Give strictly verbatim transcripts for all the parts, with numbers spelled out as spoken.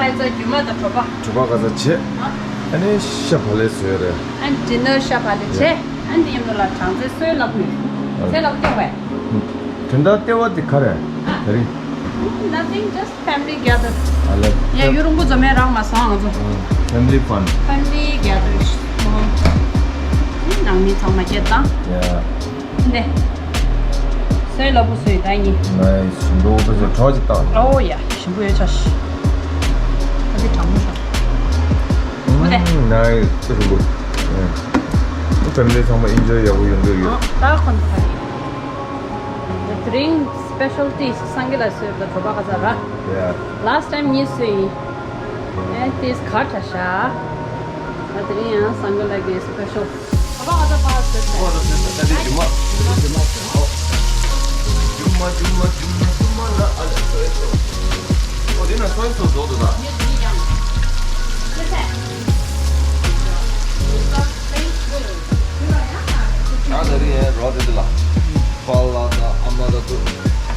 ཨ་ཙི་རྒྱུ་མ་དང་གྲོ་པ། གྲོ་པ་ག་ས་བྱེད། ཨ་ནི་ཤ་བག་ལེབ་བཟོས་རེད། ཨ་ཌི་ནར་ཤ་བག་ལེབ་བྱས། ཨ་ནི་ཡིན་ནོ་ལ་གྲང་ཚལ་སོས་ལབ་དགོས། ཚལ་ལབ་སྐྱོ་བས། དོན་དག་ལྟེ་བ་དེ་ག་རེད། ད་རིང་། Nothing, just family gathered. ཨ་ལས། ཡ་ཡུ་རུང་པོ་འཛོམས་མེད་རག་མ་སོང་ང་ཚོ། Family fun. Family gathered. ནང་མི་ཚང་མ་སྐད་བཏང་། ཡ། ནས། སོས་ལབ་པོ་སོས་ད་ཡིན། Nice. འགྲོ་བོ་ཚོ་གྲོགས་ཅིག་བཏང་། ཨོ་ཡ། ཞིམ་པོ་ཡོད་ཆ་ཤི། ཨ་ཙི་གྲང་མོ་ཤོག་ཨོ་དེ། Nice. ཚུར་འགྲོ། ཕེ་མི་ལི་ཚང་མ་ཨིན་ཇོའི་ཡག་པོ་ཡོང་གི་ཡོད། ད་ཁོ་ཚོ་ཕ་ཡིན། དེ་རིང་སི་པེ་ཤལ་ཊི་སངས་རྒྱས་ལ་སོས་པ་གྲོ་པ་ག་ཚ་ར། Yeah. Last time ངས་སོས་ཡིན། ཨེ་དེས་ག་ཁྲ་ཤ། ད་དེ་རིང་ཡང་སངས་རྒྱས་ལ་གི་སི་པེ་ཤལ། ཨོ་དེ་ན་སོའི་སོ་སི་རྫོགས་འདུག་ད། ད་ད་རེས་ཡང་རོ་དེ་དེ་ལ། པཱ་ལགས་དང་ཨ་མ་དང་ཐུག་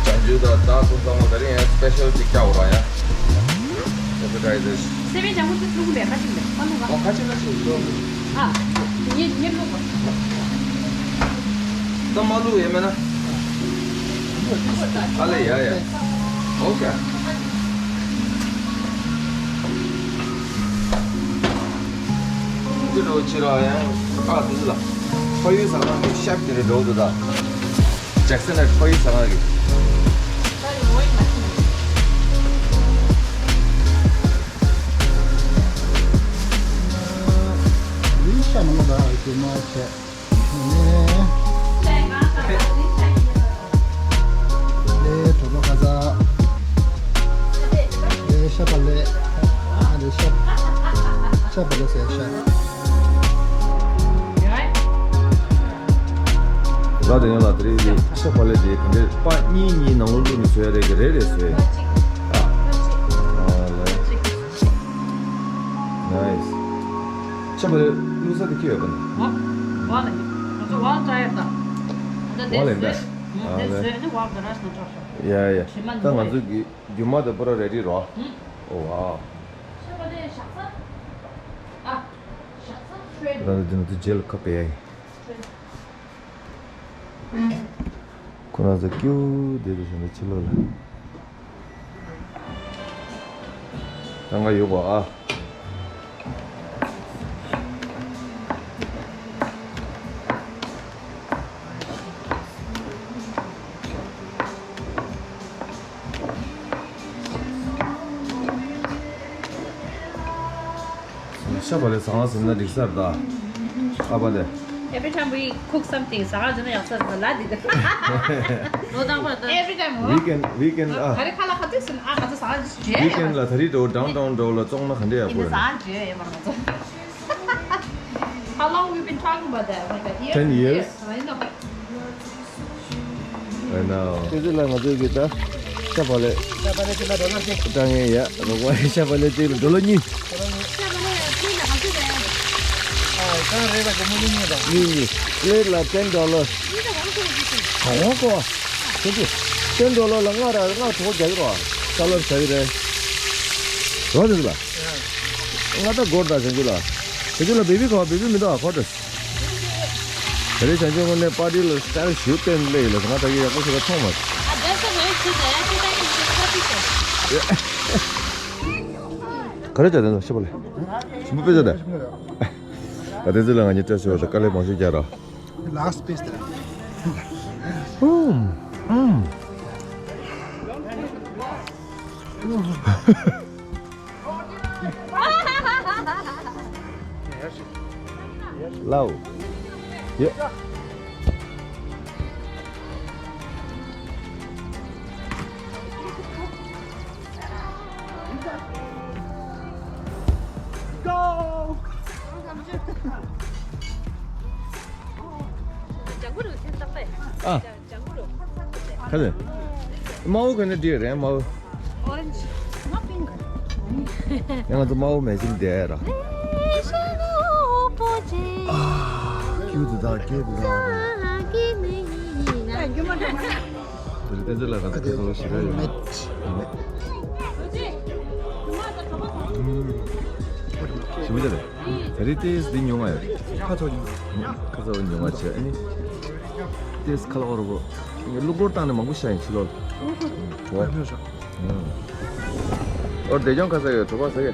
བྱང་ཆུབ་དང་ད་ཐུག་ཚང་མ་ད་རེས་ཡང་སི་པེ་ཤལ་ཅིག་བཀྱག་འོ་ར་ཡ། Appetizers. སེ་བའི་ལྗང་ཁུ་ཚོ་ཚུར་ལས་ཁ་ཅིག་ལས་མ་ལུག་ག་ཨོ་ཁ་ཅིག་ལ་ཞིག་ཡོད། ཨ། ཉེ་ཉེ་ལུག་ག་ད་མ་ལུག་ཡེ་མེད་ན། ཨ་ལེ་ཡ་ཡ། ཨོ་ཁེ། འདི་འགྲོ་ཕྱི་ར་ཡ། ཨ་འདི་ལ། ཕ་ཡུལ་ཟ་ཁང་གི་ཤེབ་དེ་རེད་འགྲོ་འདུག་ད། ཇེག་སན་ལ་ཕ་ཡུལ་ཟ་ཁང་གི། ལིང་ཤ་མང་པོ་ལ་རྒྱུ་མ་བྱས། ནས། ལས་གྲོ་པ་ཁ་ཚ། ལས་ཤ་བག་ལེབ། ཨ་ལས་ཤ། ཤ་བག་ལེབ་ཟེར་ཤ། ལ་དེ་ཡང་ལ་དེ་རིང་ཤ་བག་ལེབ་དེ་ག་འདྲའི་པ་གཉིས་གཉིས་ནང་ལོགས་བླུགས་ནས་བཟོས་ཡ་རེད་གི་རེ་རེ་བཟོས། ཨ། ཨ་ལས། Nice. ཤ་བག་ལེབ་བླུགས་ས་དེ་ཁྱི་ཡོད་པ་ནི། ཝ་ལ་ཡིན། ང་ཚོ་ཝ་ལ་ཡིན་པས། ཨ་ལས། ཡ་ཡ། ད་ང་ཚོ་གི་རྒྱུ་མ་དང་པོ་ར་རེ་རེ་རོ། ཨོ་ཝའོ། ད་ང་ཚོ་འདི་ནང་དུ་ཇེལ་ཁ་པེ་ཡ་ཡིན། ཁོ་རང་ཚོ་ཀྱུ་བསྡད་དུ་བྱུང་ནས་ཕྱི་ལོགས་ལ། ད་ང་ཡོད་པ་ཨ། ཤ་བག་ལེབ་ཟ་ཁང་ཟིན་ན་འགྲིག་ས་རེད་ད། ཨ་བ་དེ། Every time we cook something, ཟ་ཁང་ཟིན་ན་ཡག་ས་ཟིན་ལ་འདི་ད། ལོ་དང་པོ་ད། Every time. Weekend, weekend ཨ། ག་རེ་ཁ་ལ་ཁ་ཏིག་ཟིན་ཨ་ང་ཚོ་ཟ་ཁང་ཇེ། Weekend ལ་ད་རེས་འགྲོ་downtown འགྲོ་ལ་བཙོང་ན་ག་འདྲ་ཡག་པོ་རེད། ཡིན་ན་ཟ་ཁང་ཇེ་ཡེ་མར་ང་ཚོ། How long we been talking about that? Like a year? Ten years. I know. I know. དེ་ཚོ་ལ་ང་ཚོས་གི་ད་ཤ་བག་ལེབ། ཤ་བག་ལེབ་དེ་ལ་རོ་ལ་ཅིག་ད་ངས་ཡ་རོགས་པ་ཤ་བག་ལེབ་དེ་ལ་ཌོ་ལར་གཉིས། ཤ་བག་ལེབ་ཅིག་ལ་ག་ཚོད་རེད། ཨ་ད་རེད་ལ་གོ་མོ་གཉིས་གཉིས་དང་། གཉིས་གཉིས། Plate ལ་ten dollar། ག་འོང་གོ། ཁྱེད་ཀྱིས་ten dollar ལ་ལྔ་ར་ལྔ་གྲོགས་རྒྱག་གི་རོགས། ས་ལར་བྱ་གི་རེད། རོགས་དེ་ཚོ་ལ། ང་ད་སྒོར་ད་བྱང་ཆུབ་ལ། བྱང་ཆུབ་ལ་བེ་བི་ག་བེ་བི་མི་འདུག་ཨ་ཁོ་ཏོས། ད་རེས་བྱང་ཆུབ་དངོས་གནས་པར་ཊི་ལ་སི་ཊལ་ཞུ་བསྟན་སླེབས་ཡོད་ལ་ང་ད་གི་ཡག་པོ་ཞིག་ལ་མཐོང་མ་སོང་། ཨ་ད་ས་ང་ཡི་ཁྱི་ད་ཡ་ཁྱི་ད་ཡི་ཁྱི་ད་ཁྱི་ད། ག་རེ་བྱ་དེ་ཚོ་ཤི་བ་ལེ། ཞིམ་པོ་དཔེ་བྱ་དེ། ད་དེ་ཚོ་ལ་ང་གཉིས་སྤྲད་ཤོག་ད་དཀའ་ལས་མང་ཤོས་རྒྱག་ར། Last piece there. ཨུམ། ཨུམ། ལའོ། ཡ། Go! ཨ། ག་རེ། དམར་པོ་ག་ནས་བྲིས་རེད་དམར་པོ། Orange. Not pink. ཡང་ང་ཚོ་དམར་པོ་མེ་ཤིང་བསྡད་ར། ཨ། ཁྱེད་ཚོ་དང་ཁྱེད་ཚོ་དང་། དེ་རིང་བསྟན་འཛིན་ལགས་ང་ཚོ་ཁ་ལོ་ཞེ་དྲག་ཡོད་མེད། མེད། ཞིམ་པོ་རེད། ད་རེས་ཏེས་འདི་ཉོ་ང་ཡོད། ཁ་ཚོ་ཉོ། ཁ་ཚོ་ཉོ་ང་བྱས་ཨ་ནི། ཏེས་ཁ་ལ་ཨོ་རོ་གོ། གླུ་སྐོར་བཏང་ནས་མང་པོ་ཤ་ཡིན་ཕྱི་ལོགས། ཨོ། ཨོ་བདེ་སྐྱོང་ཁ་ཚ་ཡོད་དྲོ་པ་ཟ་གི།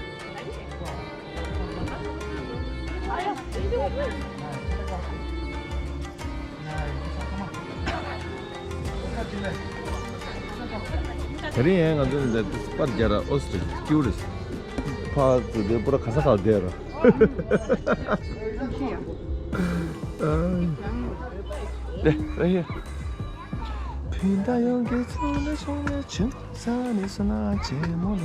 དེ་རིང་ཡང་ང་ཚོ་འདི་པར་རྒྱག་ར་ཨོ་སི་ཀིའུ་རེད། ཕ་ཚོ་འདི་པུ་ར་ག་ས་ག་བསྡད་ར། དེ་རེད། ཕིན་ཏ་ཡོང་གི་ཚོ་ལ་སོང་ལ་ཆུ་ས་ནི་སོ་ན་ཆེ་མོ་ལ།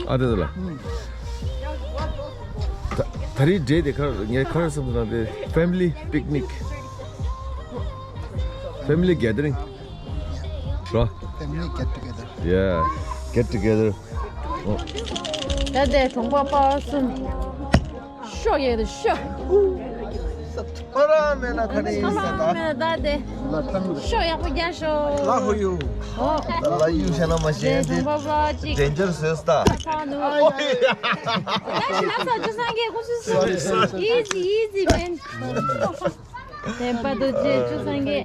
ཨ་དེ་ལ། ད་ད་རེས་འབྲེལ་དེ་ཁར་ངས་ཁར་སོང་ན་དེ་family picnic, family gathering རོ། Family get together. Yeah, get together. ད་དེ་གྲོང་པ་པ་གསུམ། ཤོ་ཡེ་དེ་ཤོ། ཁོ་རང་མེད་ན་ཁ་ནས་ཡིན་ས་ད། ཁོ་རང་མེད་ན་ད་དེ། ཤོ་ཡག་པོ་རྒྱག་ཤོ། ལ་ཧོ་ཡུ། ཨོ། ད་ལ་ཡུ་བྱས་ན་མ་ཤེས་དེ། གྲོང་པ་པ་གཅིག danger ཟོས་ད། ཕ་ནུ། ཨོ་ཡ། ད་ཤི་ན་ས་ཅུ་སང་གེ་ཁུ་སུ་སུ། Easy, easy, man. དེ་པ་དུ་ཅེ་ཅུ་སང་གེ།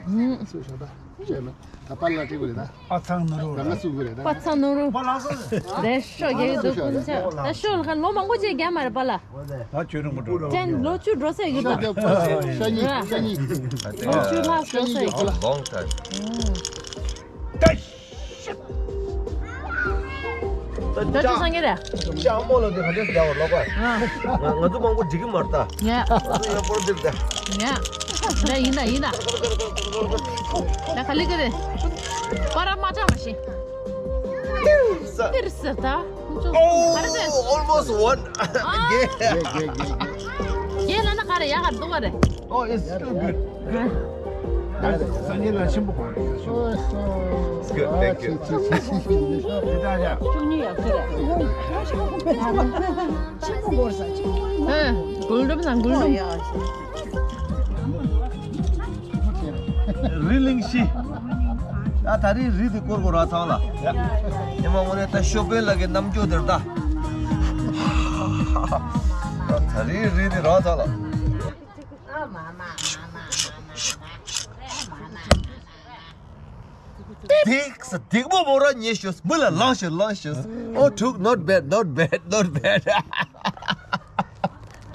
ཨུམ། ད་པ་ལ་ཏི་བ་རེད་ད། པ་ཚང་ནོ་རུ། ད་ང་སུ་བ་རེད་ད། པ་ཚང་ནོ་རུ། པ་ལ་སོ། དེ་ཤོ་རྒྱག་གི་འདུག་ཀུན་ཆ། ད་ཤོ་ལ་ཁ་ལོ་མང་པོ་ཅིག་རྒྱག་མ་རེད་པ་ལ། ད་ཁྱོད་རང་གོ་འགྲོ། ཅན་ལོ་བཅུ་འགྲོ་ས་ཡོད་ད། ཤ་ཉི་ཤ་ཉི། ལོ་བཅུ་ལྷག་འགྲོ་ས་ཡོད་ད། Long time. ད་ཅི་སང་གི་རེད། ཅག་མོ་ལ་དེ་ག་འདྲས་བསྡད་པ་ལོག་པ། ང་ང་ཚོ་མང་པོ་འགྲིག་གི་མ་རེད་ད། ཡ། ང་ཚོ་ཡང་པོར་འགྲིག་ད། ཡ། ད་ཡིན་ད་ཡིན་ད། ད་ག་ལེ་གི་རེད། པ་ར་མ་ཅག་མ་ཤེས། ཏིར་ས། ཏིར་ས་ད། Oh, almost one. རྒྱལ། རྒྱལ་རྒྱལ་རྒྱལ། རྒྱལ་ལ་ན་ག་རེ་ཡག་ག་འདུག་ག་རེད། Oh, it's still good. Good. It's good. Thank you. ཨེ། གུལ་རུབ་ན་གུལ་རུབ། རི་གླིང་བཞི། ཨ་ད་རེས་རི་དེ་སྐོར་དགོས་ར་ཚང་ལ། ཉི་མ་ངོ་རེ་ད་ཤོ་པན་ལ་གི་རྣམ་འགྱུར་དེར་ད། ད་རེས་རི་དེ་ར་ཚང་ལ། སྡིག་སྡིག་མོ་མོ་ར་ཉེ་ཤོས། མི་ལ་ལང་ཤོས་ལང་ཤོས། ཨོ་ཐུག not bad, not bad, not bad.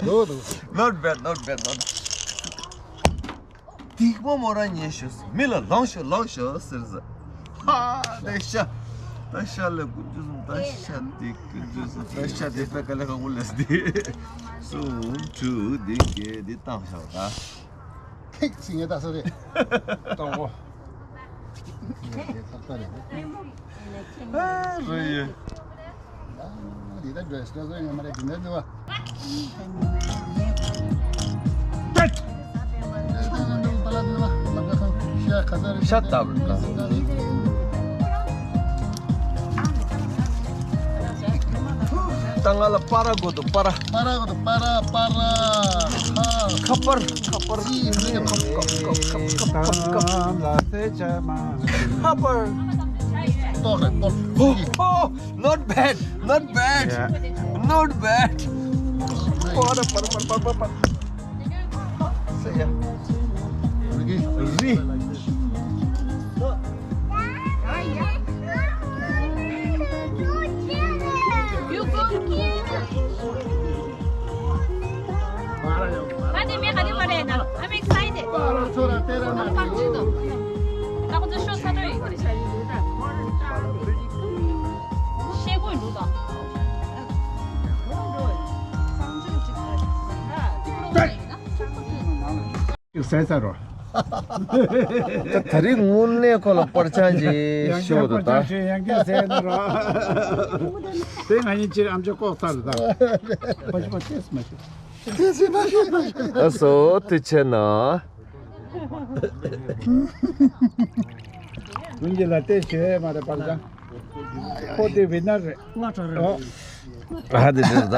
Not bad, not bad, not bad. སྡིག་མོ་མོ་ར་ཉེ་ཤོས། མི་ལ་ལང་ཤོས་ལང་ཤོས་ཟེར་ཟེར། ཧ་ད་ཤ། ད་ཤ་ལས་ཀུན་ཅུ་སུམ། ད་ཤ་སྡིག་ཀུན་ཅུ་སུམ། ད་ཤ་སྡིག་པའི་ཀ་ལས་ཁ་ངུ་ལས་སྡིག་གསུམ་དྲུག་སྡིག་བརྒྱད་འདི་བཏང་བཞག་ད། ཁིག་ཚིག་ངས་ད་ས་རེད། གཏོང་གོ། ཨ་རོ་ཡོད། འདི་ད་འགྲོ་སོ་སོ་ཡོད་མ་རེད་འདི་འདྲ་འདུག་བ། ཤ་སྟག་རེད་ད། ད་ང་ལ་པ་ར་དགོས་འདུག་པ་ར། པ་ར་དགོས་འདུག་པ་ར་པ་ར། ཁ་པར་ཁ་པར། ཁ་པར། ཏོག་རེད་ཏོག་ཨོ། Not bad, not bad, yeah. Not bad. པ་ར་པ་ར་པ་ར་པ་ར། ཟེར་ཡ། རི། ཟས་ཟ་རོ། ད་ད་རིང་དངོས་གནས་ཁོ་ལ་སྤར་ཆང་ཅིག་ཡང་ཤོག་ཏུ་ད། སྤར་ཆང་ཤོག་ཡང་བསྐྱར་ཟས་ན་རོ། དེ་ང་གཉིས་ཅིག་ཨམ་ཅོག་ལྐོག་ཚར་ད། པ་ཤི་པ་ཏེས་མ་ཤི། ཨ་སོ་དུ་ཆེ་ན། ཀུན་གྱི་ལ་ཏེ་ཤོད་མ་རེད་པར་ད། ཁོ་དེ་བི་ན་རེད། ཨ་དེ་དེ་ད།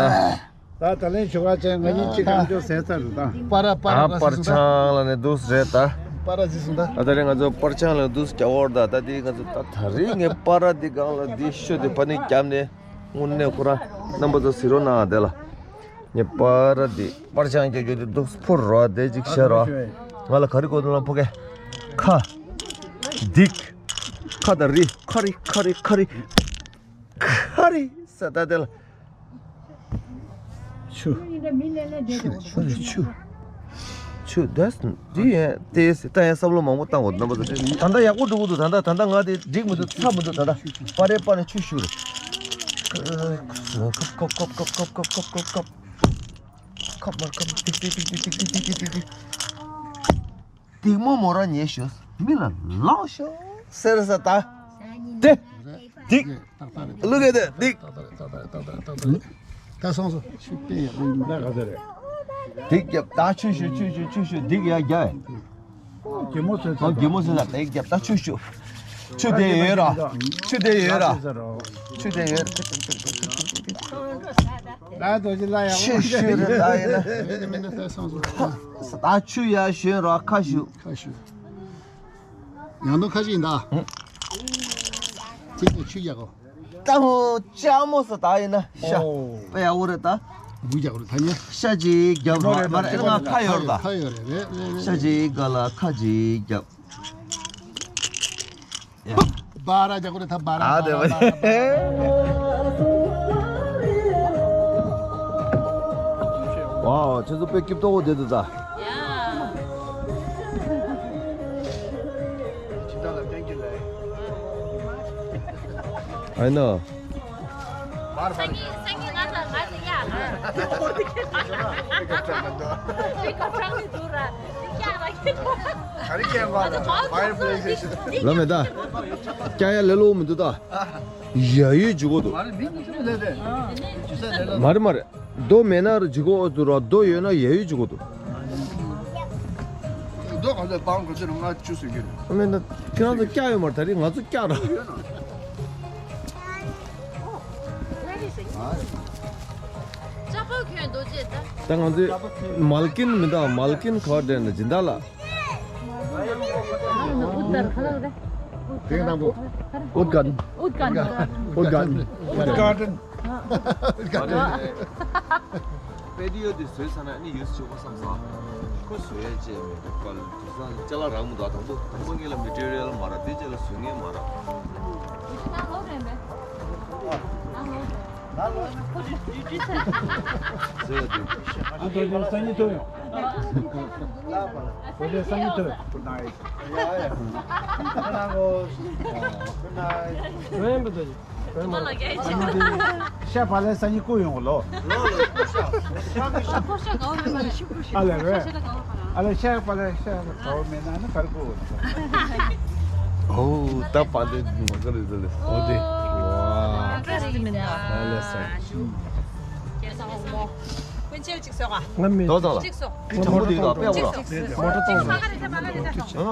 ད་ད་ལན་ཞུ་བ་ཅན་ང་གཉིས་གཅིག་གམ་ཅོ་ཟས་ཚར་རེད་ད། པ་ར་པ་ར་ཨ་པར་ཆང་ལ་ནི་འདུག་རེད་ད། པ་ར་ཟིག་སོང་ད། ད་ད་རེས་ང་ཚོ་པར་ཆང་ལ་འདུག་རྒྱག་འོར་ད། ད་དེ་ང་ཚོ་ད་ད་རེས་ངས་པ་ར་འདི་སྒང་ལ་འདི་ཤོད་དེ་ཕ་ནི་བརྒྱབ་ནས་དངོས་གནས་ཁོ་རང་རྣམ་པ་ཚོ་གཟིགས་རོགས་གནང་དེ་ལ། ངས་པ་ར་འདི་པར་ཆང་རྒྱག་རྒྱུ་དེ་འདུག་ཕུར་རོ་དེ་ཅིག་བཤད་རོགས། ང་ལ་ག་རེ་དགོས་འདུག་ལ་ཕོ་ཁེ། ཁ། འདིག་ཁ་དང་རི། ཁ་རི་ཁ་རི་ཁ་རི། ཁ་རི་ས་ད་དེ་ལ། ཆུ། ཆུ་རེད་ཆུ། ཆུ་དེས་འདི་ཡན་དེས་ད་ཡན་བསམ་བློ་མང་པོ་བཏང་དགོས་རྣམ་པ་ཚོ། ད་ལྟ་ཡག་པོ་འགྲོ་གི་འདུག་ད་ལྟ་ད་ལྟ་ང་དེ་འགྲིག་མི་འདུག་ཚ་མི་འདུག་ད་ལྟ་པ་རེ་པ་ནས་ཆུ་བཞུར། ཁབ་ཁབ་ཁབ་ཁབ་ཁབ། ཁབ་མར་ཁབ་ཏིག་ཏིག་ཏིག་ཏིག་ཏིག་ཏིག་ཏིག་ཏིག་ཏིག་ཏིག། སྡིག་མོ་མོ་ར་ཉེ་ཤོས་མི་ལ་ལོག་ཤོག་ཟེར་ས་ད། དེ། སྡིག་ལུག་གེ་དེ་སྡིག་ད་སོང་སོ། ཆུ་བལྟས་ཡག་པོ་ཡིན་པ། སྡིག་རྒྱབ་ད་ཆུ་ཞུ་ཆུ་ཞུ་ཆུ་ཞུ་སྡིག་ཡ་རྒྱ། གད་མོ་ཟེར་ཨ་གད་མོ་ཟེར་ན་སྡིག་རྒྱབ་ད་ཆུ་ཞུ། ཆུ་དེ་ཡོད་ར། ཆུ་དེ་ཡོད་ར། ཆུ་དེ་ཡོད་ར། ཆུ་ཞུ་ར་ད་ཡིན་ན། ད་ཆུ་ཡ་ཞོན་ར་ཁ་ཞུ། ཁ་ཞུ། ཡང་དུ་ཁ་ཞིག་ཡིན་ད། ཅིག་ནས་ཆུ་རྒྱག་གོ། ད་ཧོ་ཅག་མོ་སོ་ད་ཡིན་ན་ཤ། ཨོ། པ་ཡ་འོ་རེད་ད། འགུ་རྒྱག་རེད་ད་ཉེ། ཤ་ཅིག་རྒྱབ་རོགས་མ་རེད་ང་ཁ་ཡོར་ད། ཁ་ཡོར་རེད་རེད་རེད་རེད། ཤ་ཅིག་ག་ལ་ཁ་ཅིག་རྒྱབ། བ་ར་རྒྱག་རེད་ད་བ་ར། ཨ་དེ་བ། ཝའོ་ཁྱེད་ཚོ་དཔེ་སྐྱིད་ཏོག་པོ་བསྡད་འདུག་ད། I know. ལ་མེ་ད། སྐྱ་ཡ་ལེ་ལོ་མི་འདུག་ད། ཡ་ཡོད་ཇུ་གོ་འདུག་མ་རེད་མ་རེད། རྡོ་མེད་ན་རུ་ཇི་གོ་འོ་དུ་ར་རྡོ་ཡོད་ན་ཡ་ཡུལ་ཇི་གོ་དུ། རྡོ་ག་ཚོད་སྤང་ག་ཚོད་ང་བཅུ་ཟེར་གྱི་རེད། ཨ་མེད་ན་ཁྱེད་རང་ཚོ་སྐྱ་ཡོད་མ་རེད་ད་རིང་ང་ཚོ་སྐྱ་ར། ལྕགས་པོ་གྱོན་རྡོ་རྗེ་ད། ད་ང་ཚོས་མལ་ཀིན་མི་འདུག་མལ་ཀིན་ག་བར་འདྲེན་ན་སྦྱིན་བདག་ལ། དེང་དང་པོ། Wood garden. Wood garden. Wood garden. Wood garden. པེ་ཏི་ཡོ་དེ་བཟོས་ཚར་ན་ཨ་ནི་ཡོད་ཆོག་པ་བསམ་སོང་། ཁོ་བཟོ་ཡ་ཅེས་མེད་པ་ལ་དེང་སང་ཅ་ལག་རག་མི་འདུག་དང་པོ་དང་པོ་ངེད་ལ་མེ་ཊི་རི་ཡལ་མ་རག་དེ་རྗེས་ལ་བཟོ་མཁན་མ་རག་ཟེར་ཡ་དེ། ཨ་ད་དེ་སང་ཉིན་ཐོན་ཡོང་། ད་དེ་སང་ཉིན་ཐོན་ཡོང་། Good night. Good night. Good night. ཤ་བ་ལས་སང་ཉིན་བསྐུར་ཡོང་གི་ལོ། ཨ་ལས་རེད། ཨ་ལས་ཤ་བ་ལས་ཤ་བ་མེད་ན་ནི་གར་བསྐུར། ཨོ་ད་པ་ལས་མ་ག་རེ་ཟེར་ལས་ཨོ་དེ། ཨ་ལས་སང་། ཀུན་མཁྱེན་གཅིག་གསོག་ག་ང་མི་དོ་དང་ལ། གཅིག་གསོག་ང་མོ་ཊ་གཏོང་། མོ་ཊ་གཏོང་། ཨ།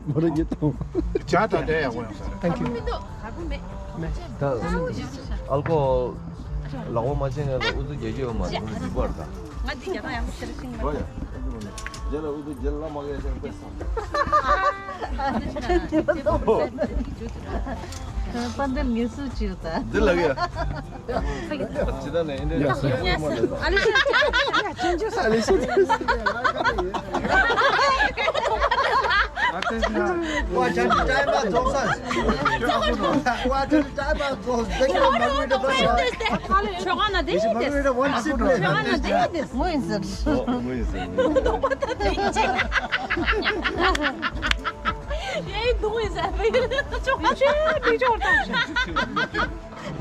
མོ་ཊ་གཏོང་། ཇ་དང་དེ་ཡག་པོ་ཡོང་ས་རེད། Thank you. ད་ཨལ་ཀོ་ལག་པ་མ་བྱས་ན་ལ་ཨུ་ཚུགས་རྒྱག་རྒྱུ་ཡོད་མ་རེད། ང་འདི་རྒྱ་ཐག་ཡང་ཤར་ཤིང་མ་རེད། རྒྱ་ལ་ཨུ་ཚུགས་རྒྱ་ལ་མ་རྒྱག་ཤིང་དཔེ་སང་། དཔལ་ལྡན་ངལ་གསོ་བྱོས་ད། འདི་ལ་གི། ཇི་ལྟར་ནས་ཨིན་དྲ་ཡ་སི་ཡ་ཨ་ལི་ཤ་ཨ་ལི་ཤ་ཝ་ཅན་ཏྲའི་བལ་རྫོང་ས། ཝ་ཅན་ཏྲའི་བལ་རྫོང་ས། དེ་ག་མ་རུ་ཏེ་ཕ་ཆོ་ག་ན་དེ་ཡིན་ཏེ། ཆོ་ག་ན་དེ་ཡིན་ཏེ། ངོ་ཡིན་ཟེར། ཨོ་ངོ་ཡིན་ཟེར། ཡེ་འདུག་ཡིན་ཟེར། ཆོ་ག་ཆོ་མི་ཆོག་ད།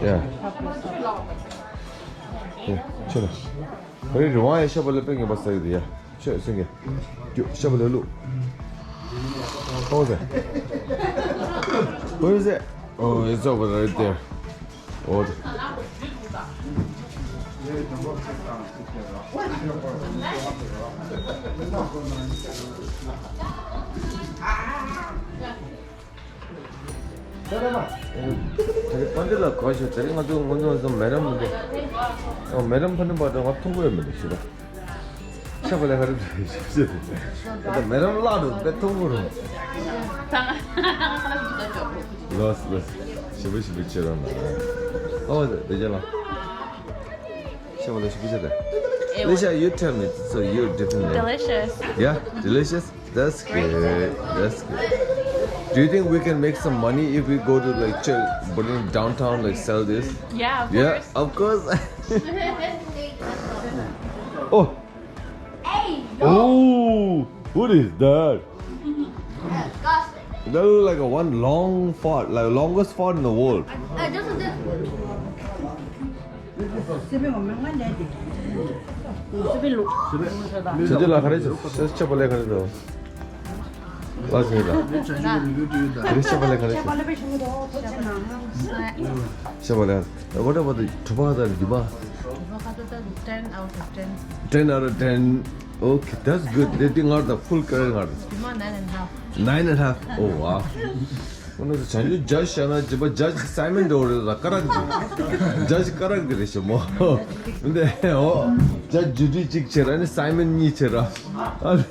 ཡ། ཡ། ཆོ་ག་ཨ་རི་རི་ཝང་ཡ་ཤ་བ་ལ་པེ་ངེས་པ་ས་ཡོད་དེ་ཡ། ཤ་སེང་གེ། རྒྱུ་ཤ་བ་ལ་ལུ། What was it? What is it? Oh, it's over right there. Oh. དེ་རིང་པ་འདི་ལ་གོ་ཤོག་དེ་རིང་ང་ཚོ་ང་ཚོ་ང་ཚོ་མེ་རམ་མི་འདུག་ཨོ་མེ་རམ་ཕ་ནི་པ་དང་ང་མཐོང་གི་ཡོད་མི་འདུག་ཤི་བ། ཤ་བ་ལས་ཧ་རི་ཤི་ཤི། ད་མེ་རམ་བརླག་འགྲོ་དེ་མཐོང་གི་རུང་། ལོས་ལོས། ཞི་བ་ཞི་བ་ཁྱེད་རང་ལ། ཨོ་དེ་རྒྱ་ལ། ཤ་བ་ལས་ཞི་བ་ཁྱེད་རང་། Lisha, you tell me, so you're different, man. Delicious. Yeah, delicious. That's good. That's good. Do you think we can make some money if we go to, like, ch- but in downtown, like, sell this? Yeah, of Yeah, course. Of course. Oh. Hey, yo. Oh, what is that? Disgusting. That looks like a one long fart, like, longest fart in the world. I, I just did. སི་པན་ལ་ག་རེ་བྱེད། ཤ་ཤ་བ་ལས་ག་རེ་བྱེད། ལ་ཟིན་ལ། དེ་རིང་ཤ་བ་ལས་ག་རེ་བྱེད། ཤ་བ་ལས། What about the ཐུབ་པ་དང་རྒྱུ་མ། Ten out of ten. Ten out of ten. Okay, that's good. They think are the full career. རྒྱུ་མ་nine and half. Nine and half. Oh wow. ཁོ་ནི་བྱང་ཆུབ་ཇ་བཞག་ན་ཇི་པ་ཇ་སའི་མན་འགྲོ་རེད་ལ་ཀ་རག་ཇི་ཇ་ཀ་རག་གི་རེད་ཤི་མོ། འདི་ཨོ་ཇ་ཇུ་ཌི་གཅིག་བྱེད་ར་ནི་སའི་མན་གཉིས་བྱེད་ར། ད་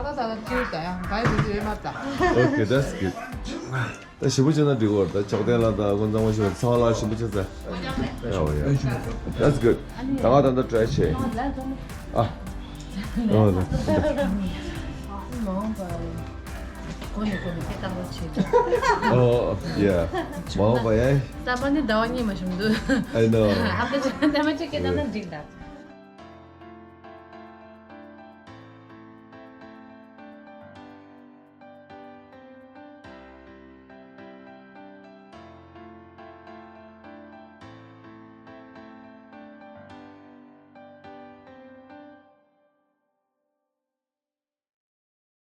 ད་ད་ད་ཅིག་ད་ཡང་བའི་བི་ཇི་ཨེ་མ་ད། Okay, that's good. ད་ཞིབ་པོ་བྱས་ན་འགྲིག་གོ་ད་ཅོག་ལྡན་ལ་ད་ཀུན་ཚང་མ་ཞིབ་པོ་ཚང་ལ་ཞིབ་པོ་བྱས་ཚེ། Yeah, yeah. That's good. ད་ང་ད་ད་try བྱེད། ཨ། ཨོ་ད། མ་འོངས་པ། གོ་ནས་གོ་ནས་སྐད་བཏང་རོགས་བྱེད། Oh, yeah. མ་འོངས་པ་ཡ། ད་པ་ནི་ཟླ་བ་གཉིས་མ་བྱུང་འདུག I know. ཨ་ཕ་ཅག་ད་མ་ཅིག་སྐད་བཏང་ན་འགྲིག་ད།